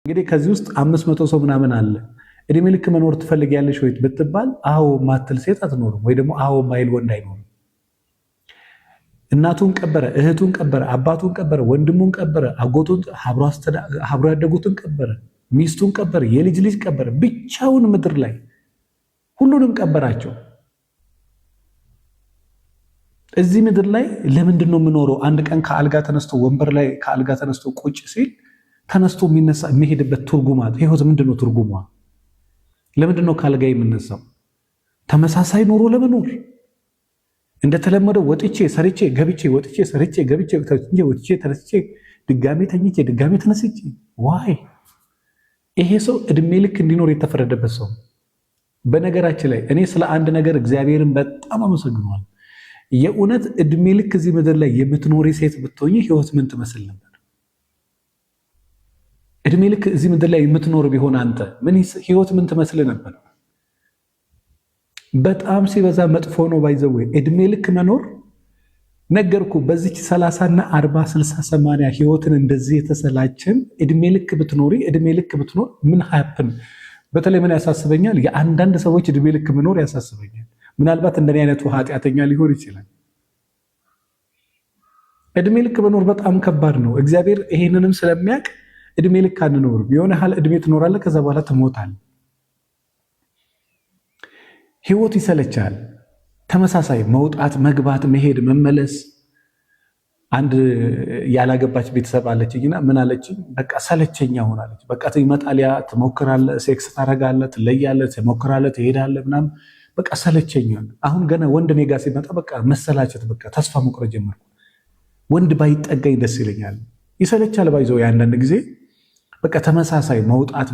እንግዲህ ከዚህ ውስጥ 500 ሰው ምናምን አለ። እድሜ ልክ መኖር ትፈልጊያለሽ ወይ ብትባል አዎ ማትል ሴት አትኖርም፣ ወይ ደግሞ አዎ ማይል ወንድ አይኖርም። እናቱን ቀበረ፣ እህቱን ቀበረ፣ አባቱን ቀበረ፣ ወንድሙን ቀበረ፣ አጎቱን፣ አብሮ ያደጉትን ቀበረ፣ ሚስቱን ቀበረ፣ የልጅ ልጅ ቀበረ። ብቻውን ምድር ላይ ሁሉንም ቀበራቸው። እዚህ ምድር ላይ ለምንድን ነው የምኖረው? አንድ ቀን ከአልጋ ተነስቶ ወንበር ላይ ከአልጋ ተነስቶ ቁጭ ሲል ተነስቶ የሚነሳ የሚሄድበት ትርጉማ ህይወት ምንድን ነው ትርጉሟ? ለምንድን ነው ከአልጋ የምነሳው? ተመሳሳይ ኑሮ ለመኖር፣ እንደተለመደው ወጥቼ ሰርቼ ገብቼ፣ ወጥቼ ሰርቼ ገብቼ፣ ወጥቼ ተነስቼ ድጋሜ ተኝቼ ድጋሜ ተነስቼ፣ why? ይሄ ሰው እድሜ ልክ እንዲኖር የተፈረደበት ሰው። በነገራችን ላይ እኔ ስለ አንድ ነገር እግዚአብሔርን በጣም አመሰግነዋል። የእውነት እድሜ ልክ እዚህ ምድር ላይ የምትኖሪ ሴት ብትሆኚ ህይወት ምን ትመስል ነበር? እድሜ ልክ እዚህ ምድር ላይ የምትኖር ቢሆን አንተ ምን ህይወት ምን ትመስል ነበር? በጣም ሲበዛ መጥፎ ነው። By the way እድሜ ልክ መኖር ነገርኩ። በዚች 30ና 40 60 80 ህይወትን እንደዚህ የተሰላችን እድሜ ልክ ብትኖሪ፣ እድሜ ልክ ብትኖር ምን happen? በተለይ ምን ያሳስበኛል? የአንዳንድ ሰዎች እድሜ ልክ መኖር ያሳስበኛል። ምናልባት እንደኔ አይነቱ ኃጢአተኛ ሊሆን ይችላል። እድሜ ልክ መኖር በጣም ከባድ ነው። እግዚአብሔር ይሄንንም ስለሚያውቅ እድሜ ልክ አንኖርም። የሆነ ያህል እድሜ ትኖራለህ፣ ከዛ በኋላ ትሞታለህ። ህይወት ይሰለቻል። ተመሳሳይ መውጣት፣ መግባት፣ መሄድ፣ መመለስ። አንድ ያላገባች ቤተሰብ አለችኝና ምን አለችኝ? በቃ ሰለቸኛ ሆናለች። በቃ ይመጣል፣ ያ ትሞክራለህ፣ sex ታደርጋለህ፣ ትለያለህ፣ ትሞክራለህ፣ ትሄዳለህ ምናምን፣ በቃ ሰለቸኛ። አሁን ገና ወንድ እኔ ጋር ሲመጣ በቃ መሰላቸት፣ በቃ ተስፋ መቁረጥ ጀመርኩ። ወንድ ባይጠጋኝ ደስ ይለኛል። ይሰለቻል። By the way አንዳንድ ጊዜ በቃ ተመሳሳይ መውጣት።